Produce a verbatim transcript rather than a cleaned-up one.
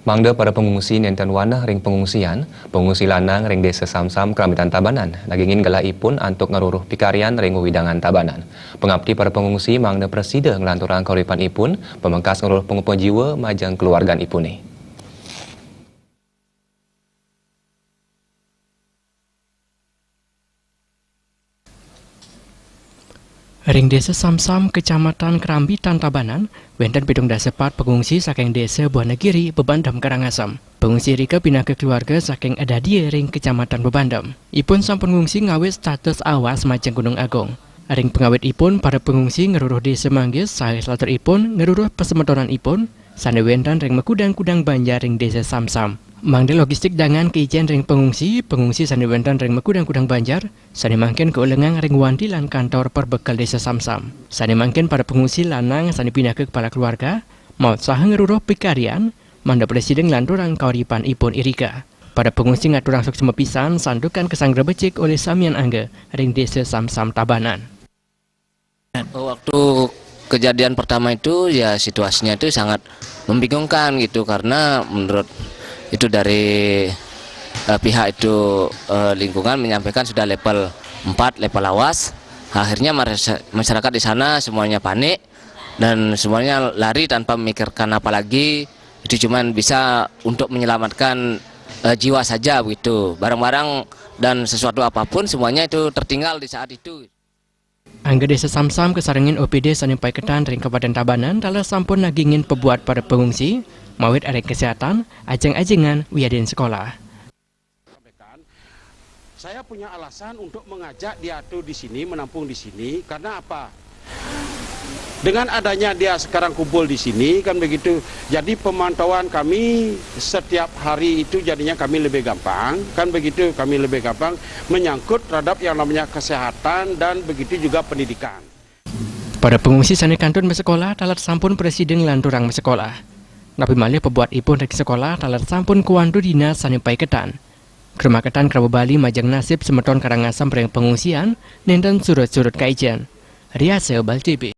Mangda para pengungsi nenten wanah ring pengungsian, pengungsi lanang ring Desa Samsam, Krambitan Tabanan, nagingin gelah ipun antuk ngaruruh pikarian ring wewidangan Tabanan. Pangapti para pengungsi mangda prasida nglanturang kauripan ipun, pamektas ngaruruh pangupa jiwa majeng keluargan ipune. Ring Desa Samsam, Kecamatan Krambitan Tabanan, wenten pitung dasa pat pengungsi saking Desa Buanagiri, Bebandem, Karangasem. Pengungsi irika pinaka keluarga saking Adadia ring Kecamatan Bebandem. Ipun sampun ngungsi ngawit status awas majeng Gunung Agung. Ring pangawitipun, para pengungsi ngruruh desa manggis saha salaturipun ngruruh pasemetonan ipun sane wenten ring makudang-kudang banjar ring Desa Samsam. Mangda logistik dangan kaijen ring pengungsi, pengungsi sane wenten ring makudang-kudang banjar, sane mangkin kaulengang ring wanti lan kantor perbekel Desa Samsam. Sane mangkin para pengungsi lanang sane pinaka kepala keluarga, maut saha ngruruh pikarian, mangda prasida nglanturang kauripan ipun irika. Para pengungsi ngaturang suksma pisan santukan kasanggra becik olih samian angga ring Desa Samsam Tabanan. Waktu kejadian pertama itu, ya, situasinya itu sangat membingungkan gitu, karena menurut itu dari, eh, pihak itu, eh, lingkungan menyampaikan sudah level empat, level awas. Akhirnya marasa-, masyarakat di sana semuanya panik dan semuanya lari tanpa memikirkan apa lagi. Itu cuman bisa untuk menyelamatkan, eh, jiwa saja begitu. Barang-barang dan sesuatu apapun semuanya itu tertinggal di saat itu. Angga Desa Samsam kasarengin O P D sane paiketan ring Kabupaten Tabanan taler sampun nagingin pabuat para pengungsi, mawit ring kesehatan, ajeng-ajengan, wiadin sekolah. Saya punya alasan untuk mengajak dia tuh di sini, menampung di sini, karena apa? Dengan adanya dia sekarang kumpul di sini, kan begitu. Jadi pemantauan kami setiap hari itu jadinya kami lebih gampang, kan begitu, kami lebih gampang menyangkut terhadap yang namanya kesehatan dan begitu juga pendidikan. Para pengungsi sane kantun masekolah taler sampun prasida nglanturang masekolah. Napi malih pabuat ipun ring sekolah taler sampun kawantu dinas sane paiketan. Krumaketan krama bali majeng nasib semeton Karangasem ring pengungsian, nenten surut-surut kaijen. Riasa Bal T V.